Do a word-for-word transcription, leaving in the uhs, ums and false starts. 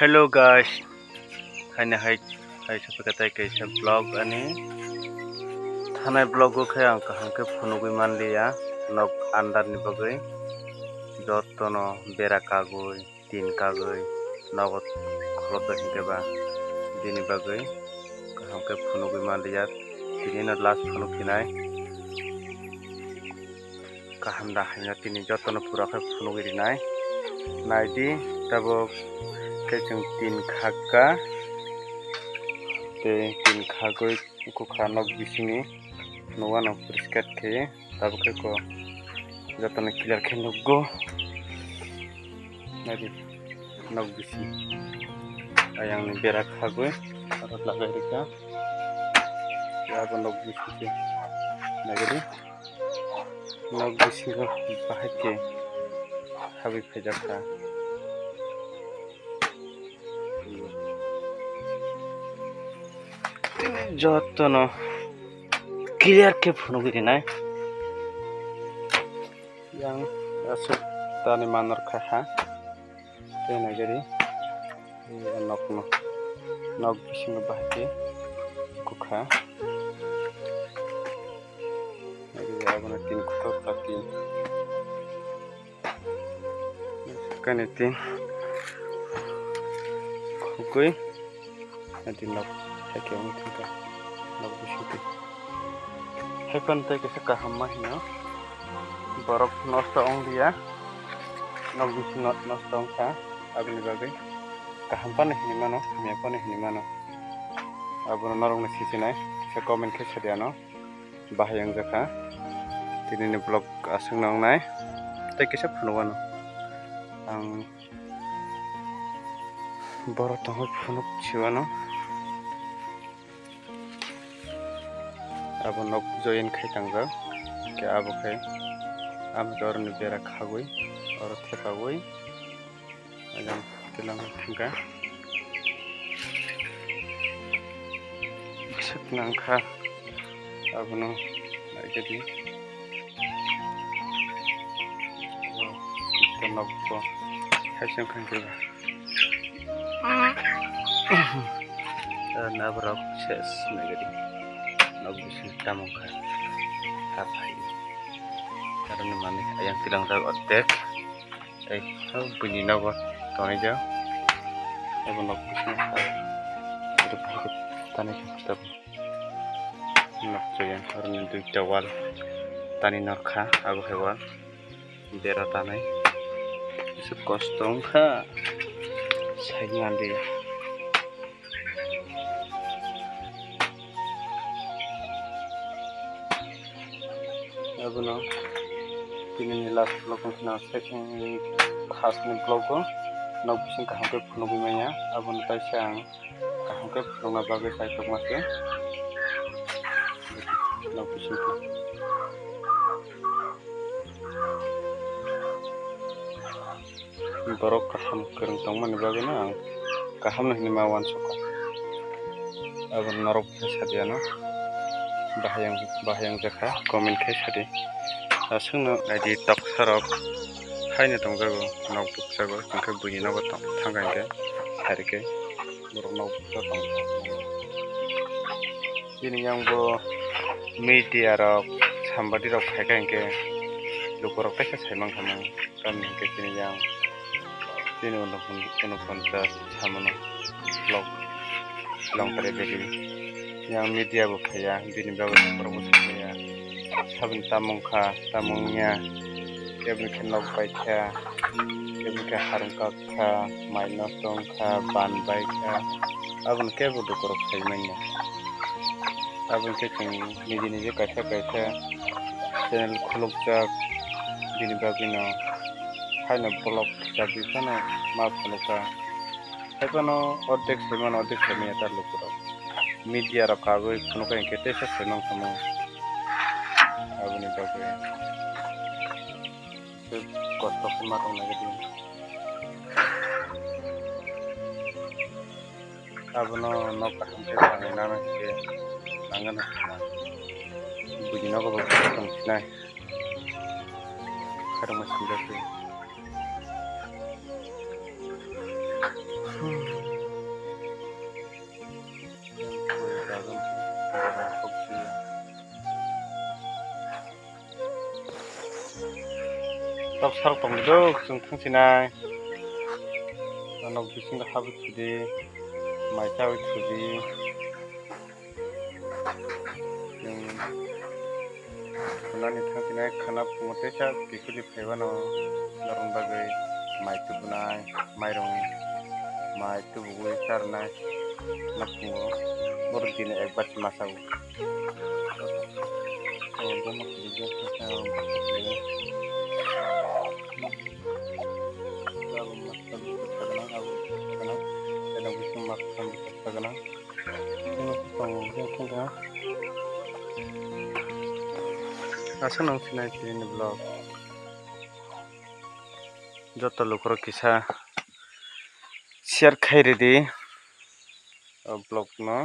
Hello guys, haino hai hai sophaikha tai kaisa vlog ani. Thanai vlog o khe ang kaham khe phunugwi manliya nok under ni bagwi, jotono bera kagwi, tin kagwi, nogo kholopjak hinkhe ba bini bagwi kaham khe phunugwi manliya. Tini no last phunuk phinai. Kaham da haino tini jotono pura khe phunugwi rinai. Naidi, tabuk khe chwng tin khakka tei tin khagwi kukha nok bisingni phunugano poriskar khe tabuk khe ko jotono clear khe nukgo. Naidi, nok bising ayangni bera khagwi aro lagai rikha. Abo nok bising khe naigadi. Nok bisingo bahai khe habwi phaijakha. Jotono clear khe phunugwi rinai. Yang aswk tani manor kha ha. Tei naigadi, eh, nokno, nok bisingo bahai khe kukha. Naigadi, abono tin kotor pati. Kani tin khukui. Ati nok hai khe wng thangkha, nok bisingtwi. Hai phano tei kaisa kaham ma hino, borok nosto wng liya, nok bising no-, nosto wngkha, aboni bagwi kaham phano hinwi mano, hamya phano hinwi mano. Abono norokno sichinai, kisa comment khe sadi ano, bahai wngjakha. Tinini vlog aswkno wngnai, tei kisa phunuk ano ang. Borok tongwi phunuk siwano. Abo nok join khai tangjak. Khe abo khai amtwi oroni bera khagwi, oro thepagwi. Ajang tilang thangkha. Bisik nangkha. Abono naikhe di. Ito nokbo hai se wngkha hwnkhe ba. Naborok ses naigadi. Nok bising tamo wngkha. Haphai. Aroni manwi ayang tilangjak ordek. Tei buini nogo tonijak. Abo nok bising ha. Ito phai tanai khe. Nok join aroni duita wall tani norkha, abo hai wall bera tanai. Kisa kosto wngkha, sai mandi. Abono tini ni last vlog wngkha na, second, first ni vlog o nok bising kaham khe phunugwi manya, abono kaisa ang. Kaham khe phunukna bagwi chai tongma se. Nok bisingtwi. Borok kaham kwrwng tongmani bagwino ang kaham no hinwi ma uansukha. Abo norok khe sadi ano. Bahai ang, bahai ang jakha, comment khe sadi. Aswkno naidi toksa rok haino tongjago, nok bukjago, hwnkhe buini nogo tong-, thangkha hinkhe, harikhe. Borok nok bukcha tong. Chini yang bo media rok, sambadi rok phaikha hinkhe lukurok teisa saimankha mung. Tamni hinkhe chini yang chini unoponchas samono vlog longtare bedi. Yang media bo phaiya, bini bagwi borok bo saimanya. Saboni tamo wngkha, tamo wngya, keboni khe nok baikha, keboni khe harung kak kha, mai nosto wngkha, ban baikha, aboni kebo lukurok saimanya. Aboni khe chwng niji niji kaisa kaisa channel khulukjak, bini bagwino haino vlog kisa phano ma phunukha. Haiphano ordek saimano, ordek saimanya ta lukurok. Media rok kagwi phunukha hinkhe teisa saimang tongmo. Aboni bagwi. Tei kosto khe ma tong nai di. Abono nok kaham khe tangwi nana hinkhe nangani hwnna. Buini nogo bo tong sinai. Khairokma sinjak di. Tok sal tong do, chwng thang sinai. Anok bisingo habwi thudi, mai chawi thudi. Chwng khwnani thang sinai, khwna phungo teisa kiphilwi phaibano norokni bagwi mai tubunai, mairung mai tubugwi charwnai. Khwna phungo borok dini ekbar se masa o. Asa nang sinai tini vlog. Joto lukurok kisa share khai ridi o vlog no.